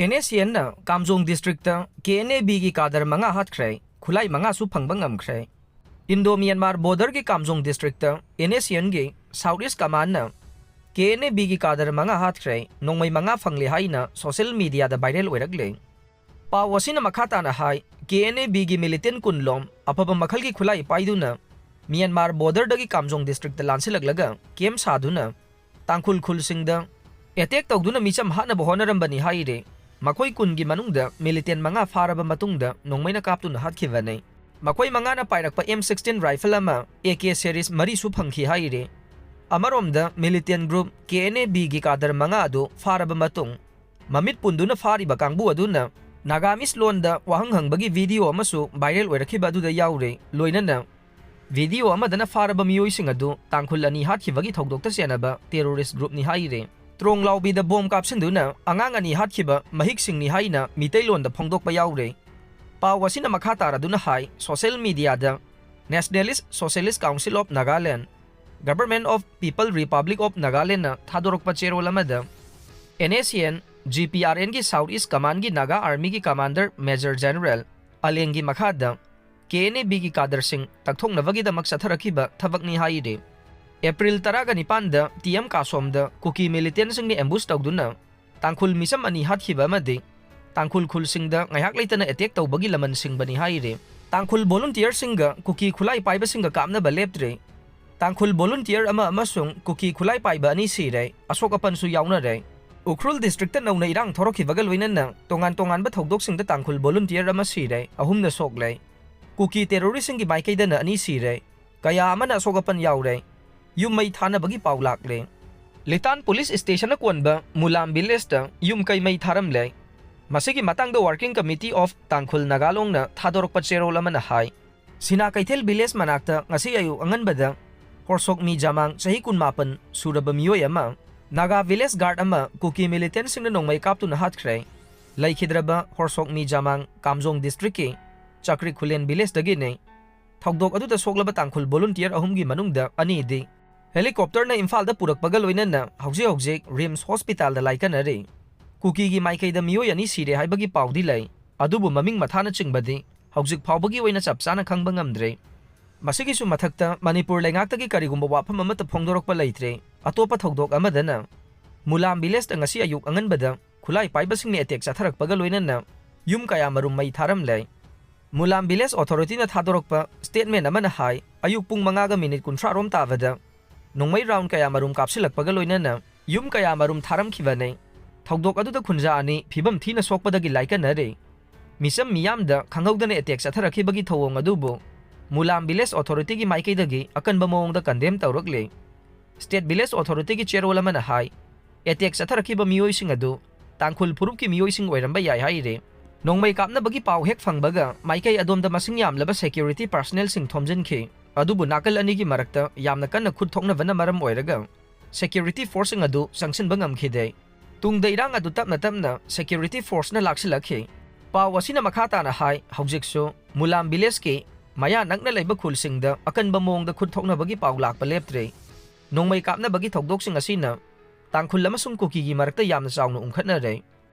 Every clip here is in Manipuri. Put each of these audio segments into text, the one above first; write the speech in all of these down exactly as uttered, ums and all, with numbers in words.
NSCNꯅ ꯀꯥꯝꯖꯣꯡ districtꯇ KNA-Bꯒꯤ cadre ꯃꯉꯥ ꯍꯥꯠꯈ꯭ꯔꯦ, ꯈꯨꯠꯂꯥꯏ ꯃꯉꯥꯁꯨ ꯐꯪꯕ ꯉꯝꯈ꯭ꯔꯦ꯫ Indo-Myanmar borderꯒꯤ ꯀꯥꯝꯖꯣꯡ districtꯇ NSCNꯒꯤ South East Commandꯅ KNA-Bꯒꯤ cadre ꯃꯉꯥ ꯍꯥꯠꯈ꯭ꯔꯦ, ꯅꯣꯡꯃꯩ ꯃꯉꯥ ꯐꯪꯂꯦ ꯍꯥꯏꯅ social mediaꯗ viral ꯑꯣꯏꯔꯛꯂꯦ꯫ ꯄꯥꯎ ꯑꯁꯤꯅ ꯃꯈꯥ ꯇꯥꯅ ꯍꯥꯏ, KNA-Bꯒꯤ militant ꯀꯨꯟꯂꯣꯝ ꯑꯐꯕ ꯃꯈꯜꯒꯤ ꯈꯨꯠꯂꯥꯏ ꯄꯥꯏꯗꯨꯅ Myanmar borderꯗꯒꯤ ꯀꯥꯝꯖꯣꯡ districtꯇ ꯂꯥꯟꯁꯤꯜꯂꯛꯂꯒ camp ꯁꯥꯗꯨꯅ ꯇꯥꯡꯈꯨꯜ ꯈꯨꯜꯁꯤꯡꯗ attack ꯇꯧꯗꯨꯅ ꯃꯤꯆꯝ ꯍꯥꯠꯅꯕ ꯍꯣꯠꯅꯔꯝꯕꯅꯤ ꯍꯥꯏꯔꯦ꯫ ꯃꯈꯣꯏ ꯀꯨꯟꯒꯤ ꯃꯅꯨꯡꯗ militant ꯃꯉꯥ ꯐꯥꯔꯕ ꯃꯇꯨꯡꯗ ꯅꯣꯡꯃꯩꯅ ꯀꯥꯞꯇꯨꯅ ꯍꯥꯠꯈꯤꯕꯅꯤ꯫ ꯃꯈꯣꯏ ꯃꯉꯥꯅ ꯄꯥꯏꯔꯛꯄ M sixteen rifle ꯑꯃ, AK series ꯃꯔꯤꯁꯨ ꯐꯪꯈꯤ ꯍꯥꯏꯔꯦ꯫ ꯑꯃꯔꯣꯝꯗ militant group KNA-Bꯒꯤ cadre ꯃꯉꯥ ꯑꯗꯨ ꯐꯥꯔꯕ ꯃꯇꯨꯡ ꯃꯃꯤꯠ ꯄꯨꯟꯗꯨꯅ ꯐꯥꯔꯤꯕ ꯀꯥꯡꯕꯨ ꯑꯗꯨꯅ Nagamese ꯂꯣꯟꯗ ꯋꯥꯍꯪ ꯍꯪꯕꯒꯤ video ꯑꯃꯁꯨ viral ꯑꯣꯏꯔꯛꯈꯤꯕ ꯑꯗꯨꯗ ꯌꯥꯎꯔꯦ꯫ ꯂꯣꯏꯅꯅ video ꯑꯃꯗꯅ ꯐꯥꯔꯕ ꯃꯤꯑꯣꯏꯁꯤꯡ ꯑꯗꯨ ꯇꯥꯡꯈꯨꯜ ꯑꯅꯤ ꯍꯥꯠꯈꯤꯕꯒꯤ ꯊꯧꯗꯣꯛꯇ ꯆꯦꯟꯅꯕ terrorist groupꯅꯤ ꯍꯥꯏꯔꯦ꯫ ꯇ꯭ꯔꯣꯡ ꯂꯥꯎꯕꯤꯗ bomb ꯀꯥꯞꯁꯤꯟꯗꯨꯅ ꯑꯉꯥꯡ ꯑꯅꯤ ꯍꯥꯠꯈꯤꯕ ꯃꯍꯤꯛꯁꯤꯡꯅꯤ ꯍꯥꯏꯅ ꯃꯤꯇꯩꯂꯣꯟꯗ ꯐꯣꯡꯗꯣꯛꯄ ꯌꯥꯎꯔꯦ꯫ ꯄꯥꯎ ꯑꯁꯤꯅ ꯃꯈꯥ ꯇꯥꯔꯗꯨꯅ ꯍꯥꯏ, social mediaꯗ Nationalist Socialist Council of Nagaland, Government of People Republic of Nagalandꯅ ꯊꯥꯗꯣꯔꯛꯄ ꯆꯦꯔꯣꯜ ꯑꯃꯗ NSCN GPRNꯒꯤ South East Commandꯒꯤ Naga Armyꯒꯤ commander Major General ꯑꯂꯦꯡꯒꯤ ꯃꯈꯥꯗ KNA-Bꯒꯤ cadreꯁꯤꯡ ꯇꯛꯊꯣꯛꯅꯕꯒꯤꯗꯃꯛ ꯆꯠꯊꯔꯛꯈꯤꯕ ꯊꯕꯛꯅꯤ ꯍꯥꯏꯔꯤ꯫ April ꯇꯔꯥꯒ ꯅꯤꯄꯥꯟꯗ TM ꯀꯥꯁꯣꯝꯗ ꯀꯨꯀꯤ militantꯁꯤꯡꯅ ambush ꯇꯧꯗꯨꯅ ꯇꯥꯡꯈꯨꯜ ꯃꯤꯆꯝ ꯑꯅꯤ ꯍꯥꯠꯈꯤꯕ ꯑꯃꯗꯤ ꯇꯥꯡꯈꯨꯜ ꯈꯨꯜꯁꯤꯡꯗ ꯉꯥꯏꯍꯥꯛ ꯂꯩꯇꯅ attack ꯇꯧꯕꯒꯤ ꯂꯃꯟ ꯁꯤꯡꯕꯅꯤ ꯍꯥꯏꯔꯤ꯫ ꯇꯥꯡꯈꯨꯜ volunteerꯁꯤꯡꯒ ꯀꯨꯀꯤ ꯈꯨꯠꯂꯥꯏ ꯄꯥꯏꯕꯁꯤꯡꯒ ꯀꯥꯞꯅꯕ ꯂꯦꯞꯇ꯭ꯔꯤ꯫ ꯇꯥꯡꯈꯨꯜ volunteer ꯑꯃ ꯑꯃꯁꯨꯡ ꯀꯨꯀꯤ ꯈꯨꯠꯂꯥꯏ ꯄꯥꯏꯕ ꯑꯅꯤ ꯁꯤꯔꯦ, ꯑꯁꯣꯛ ꯑꯄꯟꯁꯨ ꯌꯥꯎꯅꯔꯦ꯫ ꯎꯈ꯭ꯔꯨꯜ districtꯇ ꯅꯧꯅ ꯏꯔꯥꯡ ꯊꯣꯔꯛꯈꯤꯕꯒ ꯂꯣꯏꯅꯅ ꯇꯣꯉꯥꯟ ꯇꯣꯉꯥꯟꯕ ꯊꯧꯗꯣꯛꯁꯤꯡꯗ ꯇꯥꯡꯈꯨꯜ volunteer ꯑꯃ ꯁꯤꯔꯦ, ꯑꯍꯨꯝꯅ ꯁꯣꯛꯂꯦ꯫ ꯀꯨꯀꯤ terroristꯁꯤꯡꯒꯤ ꯃꯥꯏꯀꯩꯗꯅ ꯑꯅꯤ ꯁꯤꯔꯦ, ꯀꯌꯥ ꯑꯃꯅ ꯑꯁꯣꯛ ꯑꯄꯟ ꯌꯥꯎꯔꯦ꯫ ꯌꯨꯝ ꯃꯩ ꯊꯥꯅꯕꯒꯤ ꯄꯥꯎ ꯂꯥꯛꯂꯦ꯫ ꯂꯤꯇꯥꯟ police stationꯅ ꯀꯣꯟꯕ ꯃꯨꯂꯥꯝ villageꯇ ꯌꯨꯝ ꯀꯩ ꯃꯩ ꯊꯥꯔꯝꯂꯦ꯫ ꯃꯁꯤꯒꯤ ꯃꯇꯥꯡꯗ Working Committee of ꯇꯥꯡꯈꯨꯜ ꯅꯥꯒꯥꯂꯣꯡꯅ ꯊꯥꯗꯣꯔꯛꯄ ꯆꯦꯔꯣꯜ ꯑꯃꯅ ꯍꯥꯏ, ꯁꯤꯅꯥ ꯀꯩꯊꯦꯜ village ꯃꯅꯥꯛꯇ ꯉꯁꯤ ꯑꯌꯨꯛ ꯑꯉꯟꯕꯗ ꯍꯣꯔꯁꯣꯛꯃꯤ ꯖꯥꯃꯥꯡ ꯆꯍꯤ ꯀꯨꯟꯃꯥꯄꯟ ꯁꯨꯔꯕ ꯃꯤꯑꯣꯏ ꯑꯃ ꯅꯥꯒꯥ village guard ꯑꯃ ꯀꯨꯀꯤ militantꯁꯤꯡꯅ ꯅꯣꯡꯃꯩ ꯀꯥꯞꯇꯨꯅ ꯍꯥꯠꯈ꯭ꯔꯦ꯫ ꯂꯩꯈꯤꯗ꯭ꯔꯕ ꯍꯣꯔꯁꯣꯛꯃꯤ ꯖꯥꯃꯥꯡ ꯀꯥꯝꯖꯣꯡ districtꯀꯤ ꯆꯥꯀ꯭ꯔꯤ ꯈꯨꯂꯦꯟ villageꯇꯒꯤꯅꯤ꯫ ꯊꯧꯗꯣꯛ ꯑꯗꯨꯗ ꯁꯣꯛꯂꯕ ꯇꯥꯡꯈꯨꯜ volunteer ꯑꯍꯨꯝꯒꯤ ꯃꯅꯨꯡꯗ ꯑꯅꯤꯗꯤ helicopterꯅ ꯏꯝꯐꯥꯜꯗ ꯄꯨꯔꯛꯄꯒ ꯂꯣꯏꯅꯅ ꯍꯧꯖꯤꯛ ꯍꯧꯖꯤꯛ RIMS hospitalꯗ ꯂꯥꯏꯀꯠꯅꯔꯤ꯫ ꯀꯨꯀꯤꯒꯤ ꯃꯥꯏꯀꯩꯗ ꯃꯤꯑꯣꯏ ꯑꯅꯤ ꯁꯤꯔꯦ ꯍꯥꯏꯕꯒꯤ ꯄꯥꯎꯗꯤ ꯂꯩ, ꯑꯗꯨꯕꯨ ꯃꯃꯤꯡ ꯃꯊꯥꯅꯆꯤꯡꯕꯗꯤ ꯍꯧꯖꯤꯛ ꯐꯥꯎꯕꯒꯤ ꯑꯣꯏꯅ ꯆꯞ ꯆꯥꯅ ꯈꯪꯕ ꯉꯝꯗ꯭ꯔꯤ꯫ ꯃꯁꯤꯒꯤꯁꯨ ꯃꯊꯛꯇ ꯃꯅꯤꯄꯨꯔ ꯂꯩꯉꯥꯛꯇꯒꯤ ꯀꯔꯤꯒꯨꯝꯕ ꯋꯥꯐꯝ ꯑꯃꯠꯇ ꯐꯣꯡꯗꯣꯔꯛꯄ ꯂꯩꯇ꯭ꯔꯦ꯫ ꯑꯇꯣꯞꯄ ꯊꯧꯗꯣꯛ ꯑꯃꯗꯅ ꯃꯨꯂꯥꯝ ꯚꯤꯂꯦꯖꯇ ꯉꯁꯤ ꯑꯌꯨꯛ ꯑꯉꯟꯕꯗ ꯈꯨꯠꯂꯥꯏ ꯄꯥꯏꯕꯁꯤꯡꯅ ꯑꯦꯇꯦꯛ ꯆꯠꯊꯔꯛꯄꯒ ꯂꯣꯏꯅꯅ ꯌꯨꯝ ꯀꯌꯥ ꯃꯔꯨꯝ ꯃꯩ ꯊꯥꯔꯝꯂꯦ꯫ ꯃꯨꯂꯥꯝ ꯚꯤꯂꯦꯖ ꯑꯣꯊꯣꯔꯤꯇꯤꯅ ꯊꯥꯗꯣꯔꯛꯄ ꯁ꯭ꯇꯦꯠꯃꯦꯟ ꯑꯃꯅ ꯍꯥꯏ, ꯑꯌꯨꯛ ꯄꯨꯡ ꯃꯉꯥꯒ ꯃꯤꯅꯤꯠ ꯀꯨꯟꯊ꯭ꯔꯥ ꯔꯣꯝ ꯇꯥꯕꯗ ꯅꯣꯡꯃꯩ ꯔꯥꯎꯟ ꯀꯌꯥ ꯃꯔꯨꯝ ꯀꯥꯞꯁꯤꯜꯂꯛꯄꯒ ꯂꯣꯏꯅꯅ ꯌꯨꯝ ꯀꯌꯥ ꯃꯔꯨꯝ ꯊꯥꯔꯝꯈꯤꯕꯅꯤ꯫ ꯊꯧꯗꯣꯛ ꯑꯗꯨꯗ ꯈꯨꯟꯖꯥ ꯑꯅꯤ ꯐꯤꯕꯝ ꯊꯤꯅ ꯁꯣꯛꯄꯗꯒꯤ ꯂꯥꯏꯀꯠꯅꯔꯦ꯫ ꯃꯤꯆꯝ ꯃꯤꯌꯥꯝꯗ ꯈꯪꯍꯧꯗꯅ ꯑꯦꯇꯦꯛ ꯆꯠꯊꯔꯛꯈꯤꯕꯒꯤ ꯊꯧꯑꯣꯡ ꯑꯗꯨꯕꯨ ꯃꯨꯂꯥꯝ ꯚꯤꯂꯦꯖ ꯑꯣꯊꯣꯔꯤꯇꯤꯒꯤ ꯃꯥꯏꯀꯩꯗꯒꯤ ꯑꯀꯟꯕ ꯃꯑꯣꯡꯗ ꯀꯟꯗꯦꯝ ꯇꯧꯔꯛꯂꯦ꯫ ꯁ꯭ꯇꯦꯠ ꯚꯤꯂꯦꯖ ꯑꯣꯊꯣꯔꯤꯇꯤꯒꯤ ꯆꯦꯔꯣꯜ ꯑꯃꯅ ꯍꯥꯏ, ꯑꯦꯇꯦꯛ ꯆꯠꯊꯔꯛꯈꯤꯕ ꯃꯤꯑꯣꯏꯁꯤꯡ ꯑꯗꯨ ꯇꯥꯡꯈꯨꯜ ꯐꯨꯔꯨꯞꯀꯤ ꯃꯤꯑꯣꯏꯁꯤꯡ ꯑꯣꯏꯔꯝꯕ ꯌꯥꯏ ꯍꯥꯏꯔꯦ꯫ ꯅꯣꯡꯃꯩ ꯀꯥꯞꯅꯕꯒꯤ ꯄꯥꯎ ꯍꯦꯛ ꯐꯪꯕꯒ ꯃꯥꯏꯀꯩ ꯑꯗꯣꯝꯗ ꯃꯁꯤꯡ ꯌꯥꯝꯂꯕ ꯁꯦꯀ꯭ꯌꯨꯔꯤꯇꯤ ꯄꯥꯔꯁꯅꯦꯜꯁꯤꯡ ꯊꯣꯝꯖꯤꯟꯈꯤ, ꯑꯗꯨꯕꯨ ꯅꯥꯀꯜ ꯑꯅꯤꯒꯤ ꯃꯔꯛꯇ ꯌꯥꯝꯅ ꯀꯟꯅ ꯈꯨꯠ ꯊꯣꯛꯅꯕꯅ ꯃꯔꯝ ꯑꯣꯏꯔꯒ ꯁꯦꯀ꯭ꯌꯨꯔꯤꯇꯤ ꯐꯣꯔꯁꯁꯤꯡ ꯑꯗꯨ ꯆꯪꯁꯤꯟꯕ ꯉꯝꯈꯤꯗꯦ꯫ ꯇꯨꯡꯗ ꯏꯔꯥꯡ ꯑꯗꯨ ꯇꯞꯅ ꯇꯞꯅ ꯁꯦꯀ꯭ꯌꯨꯔꯤꯇꯤ ꯐꯣꯔꯁꯅ ꯂꯥꯛꯁꯤꯜꯂꯛꯈꯤ꯫ ꯄꯥꯎ ꯑꯁꯤꯅ ꯃꯈꯥ ꯇꯥꯅ ꯍꯥꯏ, ꯍꯧꯖꯤꯛꯁꯨ ꯃꯨꯂꯥꯝ ꯚꯤꯂꯦꯖꯀꯤ ꯃꯌꯥ ꯅꯛꯅ ꯂꯩꯕ ꯈꯨꯜꯁꯤꯡꯗ ꯑꯀꯟꯕ ꯃꯑꯣꯡꯗ ꯈꯨꯠ ꯊꯣꯛꯅꯕꯒꯤ ꯄꯥꯎ ꯂꯥꯛꯄ ꯂꯦꯞꯇ꯭ꯔꯦ꯫ ꯅꯣꯡꯃꯩ ꯀꯥꯞꯅꯕꯒꯤ ꯊꯧꯗꯣꯛꯁꯤꯡ ꯑꯁꯤꯅ ꯇꯥꯡꯈꯨꯜ ꯑꯃꯁꯨꯡ ꯀꯨꯀꯤꯒꯤ ꯃꯔꯛꯇ ꯌꯥꯝꯅ ꯆꯥꯎꯅ ꯎꯪꯈꯠꯅꯔꯦ꯫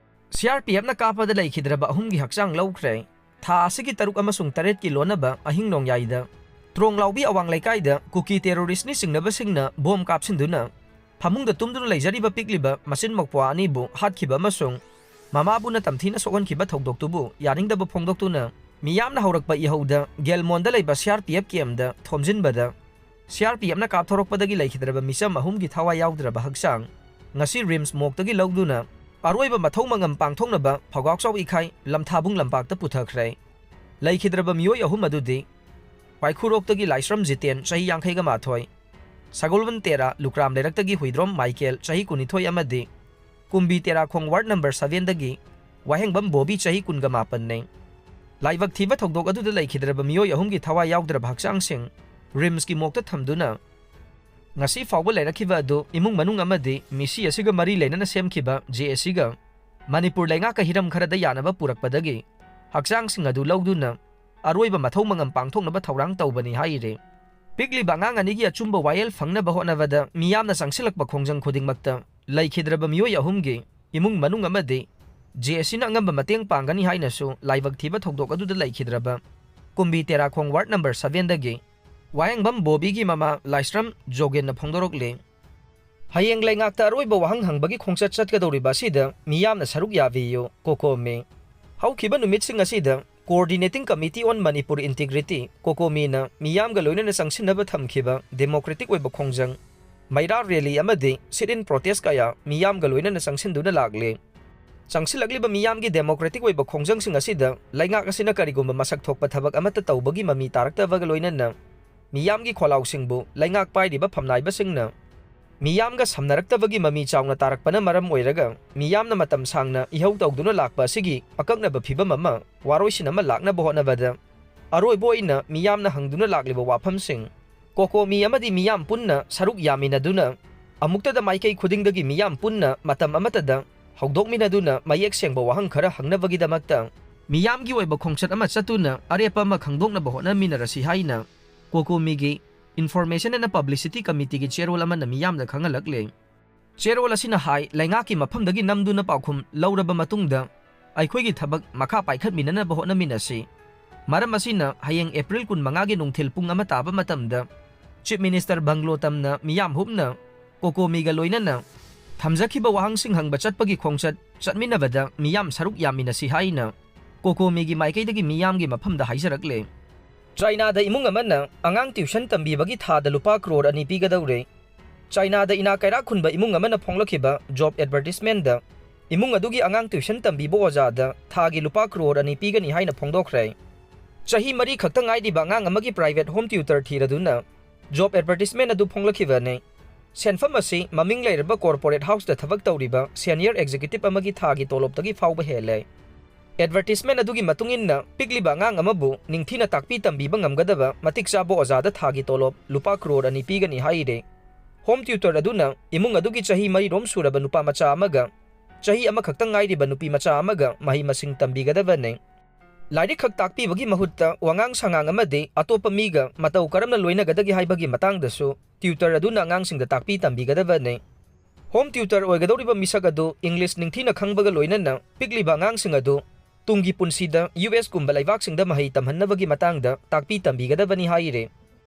ꯁꯤ ꯑꯥꯔ ꯄꯤ ꯑꯦꯐꯅ ꯀꯥꯞꯄꯗ ꯂꯩꯈꯤꯗ꯭ꯔꯕ ꯑꯍꯨꯝꯒꯤ ꯍꯛꯆꯥꯡ ꯂꯧꯈ꯭ꯔꯦ꯫ ꯊꯥ ꯑꯁꯤꯒꯤ ꯇꯔꯨꯛ ꯑꯃꯁꯨꯡ ꯇꯔꯦꯠꯀꯤ ꯂꯣꯟꯅꯕ ꯑꯍꯤꯡ ꯅꯣꯡꯌꯥꯏꯗ ꯇ꯭ꯔꯣꯡꯂꯥꯎꯕꯤ ꯑꯋꯥꯡ ꯂꯩꯀꯥꯏꯗ ꯀꯨꯀꯤ ꯇꯦꯔꯣꯔꯤꯁꯅꯤ ꯆꯤꯡꯅꯕꯁꯤꯡꯅ ꯕꯣꯝ ꯀꯥꯞꯁꯤꯟꯗꯨꯅ ꯐꯃꯨꯡꯗ ꯇꯨꯝꯗꯨꯅ ꯂꯩꯖꯔꯤꯕ ꯄꯤꯛꯂꯤꯕ ꯃꯆꯤꯟ ꯃꯧꯄ꯭ꯋꯥ ꯑꯅꯤꯕꯨ ꯍꯥꯠꯈꯤꯕ ꯑꯃꯁꯨꯡ ꯃꯃꯥꯕꯨꯅ ꯇꯝꯊꯤꯅ ꯁꯣꯛꯍꯟꯈꯤꯕ ꯊꯧꯗꯣꯛꯇꯨꯕꯨ ꯌꯥꯅꯤꯡꯗꯕ ꯐꯣꯡꯗꯣꯛꯇꯨꯅ ꯃꯤꯌꯥꯝꯅ ꯍꯧꯔꯛꯄ ꯏꯍꯧꯗ ꯒꯦꯜꯃꯣꯟꯗ ꯂꯩꯕ C R P F ꯀꯦꯝꯗ ꯊꯣꯝꯖꯤꯟꯕꯗ C R P ꯑꯦꯐꯅ ꯀꯥꯞꯊꯣꯔꯛꯄꯗꯒꯤ ꯂꯩꯈꯤꯗ꯭ꯔꯕ ꯃꯤꯆꯝ ꯑꯍꯨꯝꯒꯤ ꯊꯋꯥꯏ ꯌꯥꯎꯗ꯭ꯔꯕ ꯍꯛꯆꯥꯡ ꯉꯁꯤ ꯔꯤꯝꯁ ꯃꯣꯛꯇꯒꯤ ꯂꯧꯗꯨꯅ ꯑꯔꯣꯏꯕ ꯃꯊꯧ ꯃꯉꯝ ꯄꯥꯡꯊꯣꯛꯅꯕ ꯐꯧꯒꯥꯛꯆꯥꯎ ꯏꯈꯥꯏ ꯂꯝꯊꯥꯕꯨꯡ ꯂꯝꯄꯥꯛꯇ ꯄꯨꯊꯈ꯭ꯔꯦ꯫ ꯂꯩꯈꯤꯗ꯭ꯔꯕ ꯃꯤꯑꯣꯏ ꯑꯍꯨꯝ ꯑꯗꯨꯗꯤ ꯋꯥꯏꯈꯨꯔꯣꯛꯇꯒꯤ ꯂꯥꯏꯁ꯭ꯔꯝ ꯖꯤꯇꯦꯟ, ꯆꯍꯤ ꯌꯥꯡꯈꯩꯒ ꯃꯥꯊꯣꯏ, ꯁꯒꯣꯜꯕꯟ ꯇꯦꯔꯥ ꯂꯨꯀ꯭ꯔꯥꯝ ꯂꯩꯔꯛꯇꯒꯤ ꯍꯨꯏꯗ꯭ꯔꯣꯝ ꯃꯥꯏꯀꯦꯜ, ꯆꯍꯤ ꯀꯨꯟꯅꯤꯊꯣꯏ ꯑꯃꯗꯤ ꯀꯨꯝꯕꯤ ꯇꯦꯔꯥꯈꯣꯡ ꯋꯥꯔꯗ ꯅꯝꯕꯔ ꯁꯚꯦꯟꯗꯒꯤ ꯋꯥꯍꯦꯡꯕꯝ ꯕꯣꯕꯤ, ꯆꯍꯤ ꯀꯨꯟꯒ ꯃꯥꯄꯟꯅꯤ꯫ ꯂꯥꯏꯕꯛ ꯊꯤꯕ ꯊꯧꯗꯣꯛ ꯑꯗꯨꯗ ꯂꯩꯈꯤꯗ꯭ꯔꯕ ꯃꯤꯑꯣꯏ ꯑꯍꯨꯝꯒꯤ ꯊꯋꯥꯏ ꯌꯥꯎꯗ꯭ꯔꯕ ꯍꯛꯆꯥꯡꯁꯤꯡ ꯔꯤꯝꯁꯀꯤ ꯃꯣꯛꯇ ꯊꯝꯗꯨꯅ ꯉꯁꯤ ꯐꯥꯎꯕ ꯂꯩꯔꯛꯈꯤꯕ ꯑꯗꯨ ꯏꯃꯨꯡ ꯃꯅꯨꯡ ꯑꯃꯗꯤ ꯃꯤꯁꯤ ꯑꯁꯤꯒ ꯃꯔꯤ ꯂꯩꯅꯅ ꯁꯦꯝꯈꯤꯕ ꯖꯦ ꯑꯦ ꯁꯤꯒ ꯃꯅꯤꯄꯨꯔ ꯂꯩꯉꯥꯛꯀ ꯍꯤꯔꯝ ꯈꯔꯗ ꯌꯥꯅꯕ ꯄꯨꯔꯛꯄꯗꯒꯤ ꯍꯛꯆꯥꯡꯁꯤꯡ ꯑꯗꯨ ꯂꯧꯗꯨꯅ ꯑꯔꯣꯏꯕ ꯃꯊꯧ ꯃꯉꯝ ꯄꯥꯡꯊꯣꯛꯅꯕ ꯊꯧꯔꯥꯡ ꯇꯧꯕꯅꯤ ꯍꯥꯏꯔꯤ꯫ ꯄꯤꯛꯂꯤꯕ ꯑꯉꯥꯡ ꯑꯅꯤꯒꯤ ꯑꯆꯨꯝꯕ ꯋꯥꯌꯦꯜ ꯐꯪꯅꯕ ꯍꯣꯠꯅꯕꯗ ꯃꯤꯌꯥꯝꯅ ꯆꯪꯁꯤꯜꯂꯛꯄ ꯈꯣꯡꯖꯪ ꯈꯨꯗꯤꯡꯃꯛꯇ ꯂꯩꯈꯤꯗ꯭ꯔꯕ ꯃꯤꯑꯣꯏ ꯑꯍꯨꯝꯒꯤ ꯏꯃꯨꯡ ꯃꯅꯨꯡ ꯑꯃꯗꯤ ꯖꯦ ꯑꯦꯁ ꯁꯤꯅ ꯑꯉꯝꯕ ꯃꯇꯦꯡ ꯄꯥꯡꯒꯅꯤ ꯍꯥꯏꯅꯁꯨ ꯂꯥꯏꯕꯛ ꯊꯤꯕ ꯊꯧꯗꯣꯛ ꯑꯗꯨꯗ ꯂꯩꯈꯤꯗ꯭ꯔꯕ ꯀꯨꯝꯕꯤ ꯇꯦꯔꯥꯈꯣꯡ ꯋꯥꯔꯗ ꯅꯝꯕꯔ ꯁꯚꯦꯟꯗꯒꯤ ꯋꯥꯍꯦꯡꯕꯝ ꯕꯣꯕꯤꯒꯤ ꯃꯃꯥ ꯂꯥꯏꯁ꯭ꯔꯝ ꯖꯣꯒꯦꯟꯅ ꯐꯣꯡꯗꯣꯔꯛꯂꯤ꯫ ꯍꯌꯦꯡ ꯂꯩꯉꯥꯛꯇ ꯑꯔꯣꯏꯕ ꯋꯥꯍꯪ ꯍꯪꯕꯒꯤ ꯈꯣꯡꯆꯠ ꯆꯠꯀꯗꯧꯔꯤꯕ ꯑꯁꯤꯗ ꯃꯤꯌꯥꯝꯅ ꯁꯔꯨꯛ ꯌꯥꯕꯤꯌꯨ, ꯀꯣꯀꯣꯃꯤ꯫ ꯍꯧꯈꯤꯕ ꯅꯨꯃꯤꯠꯁꯤꯡ ꯑꯁꯤꯗ Coordinating Committee on Manipur Integrity, ꯀꯣꯀꯣꯃꯤꯅ ꯃꯤꯌꯥꯝꯒ ꯂꯣꯏꯅꯅ ꯆꯪꯁꯤꯟꯅꯕ ꯊꯝꯈꯤꯕ ꯗꯦꯃꯣꯀ꯭ꯔꯦꯇꯤꯛ ꯑꯣꯏꯕ ꯈꯣꯡꯖꯪ, ꯃꯩꯔꯥ ꯔꯦꯂꯤ ꯑꯃꯗꯤ sit-in protest ꯀꯌꯥ ꯃꯤꯌꯥꯝꯒ ꯂꯣꯏꯅꯅ ꯆꯪꯁꯤꯟꯗꯨꯅ ꯂꯥꯛꯂꯦ꯫ ꯆꯪꯁꯤꯜꯂꯛꯂꯤꯕ ꯃꯤꯌꯥꯝꯒꯤ ꯗꯦꯃꯣꯀ꯭ꯔꯦꯇꯤꯛ ꯑꯣꯏꯕ ꯈꯣꯡꯖꯪꯁꯤꯡ ꯑꯁꯤꯗ ꯂꯩꯉꯥꯛ ꯑꯁꯤꯅ ꯀꯔꯤꯒꯨꯝꯕ ꯃꯁꯛ ꯊꯣꯛꯄ ꯊꯕꯛ ꯑꯃꯠꯇ ꯇꯧꯕꯒꯤ ꯃꯃꯤ ꯇꯥꯔꯛꯇꯕꯒ ꯂꯣꯏꯅꯅ ꯃꯤꯌꯥꯝꯒꯤ ꯈꯣꯜꯂꯥꯎꯁꯤꯡꯕꯨ ꯂꯩꯉꯥꯛ ꯄꯥꯏꯔꯤꯕ ꯐꯝꯅꯥꯏꯕꯁꯤꯡꯅ ꯃꯤꯌꯥꯝꯒ ꯁꯝꯅꯔꯛꯇꯕꯒꯤ ꯃꯃꯤ ꯆꯥꯎꯅ ꯇꯥꯔꯛꯄꯅ ꯃꯔꯝ ꯑꯣꯏꯔꯒ ꯃꯤꯌꯥꯝꯅ ꯃꯇꯝ ꯁꯥꯡꯅ ꯏꯍꯧ ꯇꯧꯗꯨꯅ ꯂꯥꯛꯄ ꯑꯁꯤꯒꯤ ꯑꯀꯛꯅꯕ ꯐꯤꯕꯝ ꯑꯃ ꯋꯥꯔꯣꯏꯁꯤꯟ ꯑꯃ ꯂꯥꯛꯅꯕ ꯍꯣꯠꯅꯕꯗ ꯑꯔꯣꯏꯕ ꯑꯣꯏꯅ ꯃꯤꯌꯥꯝꯅ ꯍꯪꯗꯨꯅ ꯂꯥꯛꯂꯤꯕ ꯋꯥꯐꯝꯁꯤꯡ, ꯀꯣꯀꯣꯃꯤ ꯑꯃꯗꯤ ꯃꯤꯌꯥꯝ ꯄꯨꯟꯅ ꯁꯔꯨꯛ ꯌꯥꯃꯤꯟꯅꯗꯨꯅ ꯑꯃꯨꯛꯇꯗ ꯃꯥꯏꯀꯩ ꯈꯨꯗꯤꯡꯗꯒꯤ ꯃꯤꯌꯥꯝ ꯄꯨꯟꯅ ꯃꯇꯝ ꯑꯃꯠꯇꯗ ꯍꯧꯗꯣꯛꯃꯤꯟꯅꯗꯨꯅ ꯃꯌꯦꯛ ꯁꯦꯡꯕ ꯋꯥꯍꯪ ꯈꯔ ꯍꯪꯅꯕꯒꯤꯗꯃꯛꯇ ꯃꯤꯌꯥꯝꯒꯤ ꯑꯣꯏꯕ ꯈꯣꯡꯆꯠ ꯑꯃ ꯆꯠꯇꯨꯅ ꯑꯔꯦꯞꯄ ꯑꯃ ꯈꯪꯗꯣꯛꯅꯕ ꯍꯣꯠꯅꯃꯤꯟꯅꯔꯁꯤ ꯍꯥꯏꯅ ꯀꯣꯀꯣꯃꯤꯒꯤ Information and Publicity Committeeꯒꯤ ꯆꯦꯔꯣꯜ ꯑꯃꯅ ꯃꯤꯌꯥꯝꯗ ꯈꯪꯍꯜꯂꯛꯂꯦ꯫ ꯆꯦꯔꯣꯜ ꯑꯁꯤꯅ ꯍꯥꯏ, ꯂꯩꯉꯥꯛꯀꯤ ꯃꯐꯝꯗꯒꯤ ꯅꯝꯗꯨꯅ ꯄꯥꯎꯈꯨꯝ ꯂꯧꯔꯕ ꯃꯇꯨꯡꯗ ꯑꯩꯈꯣꯏꯒꯤ ꯊꯕꯛ ꯃꯈꯥ ꯄꯥꯏꯈꯠꯃꯤꯟꯅꯅꯕ ꯍꯣꯠꯅꯃꯤꯟꯅꯁꯤ꯫ ꯃꯔꯝ ꯑꯁꯤꯅ ꯍꯌꯦꯡ ꯑꯦꯄ꯭ꯔꯤꯜ ꯀꯨꯟꯃꯉꯥꯒꯤ ꯅꯨꯡꯊꯤꯜ ꯄꯨꯡ ꯑꯃ ꯇꯥꯕ ꯃꯇꯝꯗ Chief Minister ꯕꯪꯒ꯭ꯂꯣ ꯇꯝꯅ ꯃꯤꯌꯥꯝ ꯍꯨꯞꯅ ꯀꯣꯀꯣꯃꯤꯒ ꯂꯣꯏꯅꯅ ꯊꯝꯖꯈꯤꯕ ꯋꯥꯍꯪꯁꯤꯡ ꯍꯪꯕ ꯆꯠꯄꯒꯤ ꯈꯣꯡꯆꯠ ꯆꯠꯃꯤꯟꯅꯕꯗ ꯃꯤꯌꯥꯝ ꯁꯔꯨꯛ ꯌꯥꯃꯤꯟꯅꯁꯤ ꯍꯥꯏꯅ ꯀꯣꯀꯣꯃꯤꯒꯤ ꯃꯥꯏꯀꯩꯗꯒꯤ ꯃꯤꯌꯥꯝꯒꯤ ꯃꯐꯝꯗ ꯍꯥꯏꯖꯔꯛꯂꯦ꯫ ꯆꯥꯏꯅꯥꯗ ꯏꯃꯨꯡ ꯑꯃꯅ ꯑꯉꯥꯡ tuition ꯇꯝꯕꯤꯕꯒꯤ ꯊꯥꯗ ꯂꯨꯄꯥ ꯀ꯭ꯔꯣꯔ ꯑꯅꯤ ꯄꯤꯒꯗꯧꯔꯦ꯫ ꯆꯥꯏꯅꯥꯗ ꯏꯅꯥ ꯀꯩꯔꯥꯛ ꯈꯨꯟꯕ ꯏꯃꯨꯡ ꯑꯃꯅ ꯐꯣꯡꯂꯛꯈꯤꯕ job advertisementꯗ ꯏꯃꯨꯡ ꯑꯗꯨꯒꯤ ꯑꯉꯥꯡ tuition ꯇꯝꯕꯤꯕ ꯑꯣꯖꯥꯗ ꯊꯥꯒꯤ ꯂꯨꯄꯥ ꯀ꯭ꯔꯣꯔ ꯑꯅꯤ ꯄꯤꯒꯅꯤ ꯍꯥꯏꯅ ꯐꯣꯡꯗꯣꯛꯈ꯭ꯔꯦ꯫ ꯆꯍꯤ ꯃꯔꯤ ꯈꯛꯇ ꯉꯥꯏꯔꯤꯕ ꯑꯉꯥꯡ ꯑꯃꯒꯤ private home tutor ꯊꯤꯔꯗꯨꯅ job advertisement ꯑꯗꯨ ꯐꯣꯡꯂꯛꯈꯤꯕꯅꯤ꯫ ꯁꯦꯟꯐꯝ ꯑꯁꯤ ꯃꯃꯤꯡ ꯂꯩꯔꯕ corporate houseꯇ ꯊꯕꯛ ꯇꯧꯔꯤꯕ senior executive ꯑꯃꯒꯤ ꯊꯥꯒꯤ ꯇꯣꯂꯣꯞꯇꯒꯤ ꯐꯥꯎꯕ ꯍꯦꯜꯂꯦ꯫ Advertisement ꯑꯗꯨꯒꯤ ꯃꯇꯨꯡ ꯏꯟꯅ, ꯄꯤꯛꯂꯤꯕ ꯑꯉꯥꯡ ꯑꯃꯕꯨ ꯅꯤꯡꯊꯤꯅ ꯇꯥꯛꯄꯤ ꯇꯝꯕꯤꯕ ꯉꯝꯒꯗꯕ ꯃꯇꯤꯛ ꯆꯥꯕ ꯑꯣꯖꯥꯗ ꯊꯥꯒꯤ ꯇꯣꯂꯣꯞ ꯂꯨꯄꯥ ꯀ꯭ꯔꯣꯔ ꯑꯅꯤ ꯄꯤꯒꯅꯤ ꯍꯥꯏꯔꯦ꯫ Home tutor ꯑꯗꯨꯅ ꯏꯃꯨꯡ ꯑꯗꯨꯒꯤ ꯆꯍꯤ ꯃꯔꯤꯔꯣꯝ ꯁꯨꯔꯕ ꯅꯨꯄꯥ ꯃꯆꯥ ꯑꯃꯒ ꯆꯍꯤ ꯑꯃꯈꯛꯇ ꯉꯥꯏꯔꯤꯕ ꯅꯨꯄꯤ ꯃꯆꯥ ꯑꯃꯒ ꯃꯍꯩ ꯃꯁꯤꯡ ꯇꯝꯕꯤꯒꯗꯕꯅꯤ꯫ ꯂꯥꯏꯔꯤꯛ ꯈꯛ ꯇꯥꯛꯄꯤꯕꯒꯤ ꯃꯍꯨꯠꯇ ꯋꯥꯉꯥꯡ ꯁꯉꯥꯡ ꯑꯃꯗꯤ ꯑꯇꯣꯞꯄ ꯃꯤꯒ ꯃꯇꯧ ꯀꯔꯝꯅ ꯂꯣꯏꯅꯒꯗꯒꯦ ꯍꯥꯏꯕꯒꯤ ꯃꯇꯥꯡꯗꯁꯨ tutor ꯑꯗꯨꯅ ꯑꯉꯥꯡꯁꯤꯡꯗ ꯇꯥꯛꯄꯤ ꯇꯝꯕꯤꯒꯗꯕꯅꯤ꯫ Home tutor ꯑꯣꯏꯒꯗꯧꯔꯤꯕ ꯃꯤꯁꯛ ꯑꯗꯨ English ꯅꯤꯡꯊꯤꯅ ꯈꯪꯕꯒ ꯂꯣꯏꯅꯅ ꯄꯤꯛꯂꯤꯕ ꯑꯉꯥꯡꯁꯤꯡ ꯑꯗꯨ ꯇꯨꯡꯒꯤ ꯄꯨꯟꯁꯤꯗ U S ꯀꯨꯝꯕ ꯂꯩꯕꯥꯛꯁꯤꯡꯗ ꯃꯍꯩ ꯇꯝꯍꯟꯅꯕꯒꯤ ꯃꯇꯥꯡꯗ ꯇꯥꯛꯄꯤ ꯇꯝꯕꯤꯒꯗꯕꯅꯤ ꯍꯥꯏꯔꯤ꯫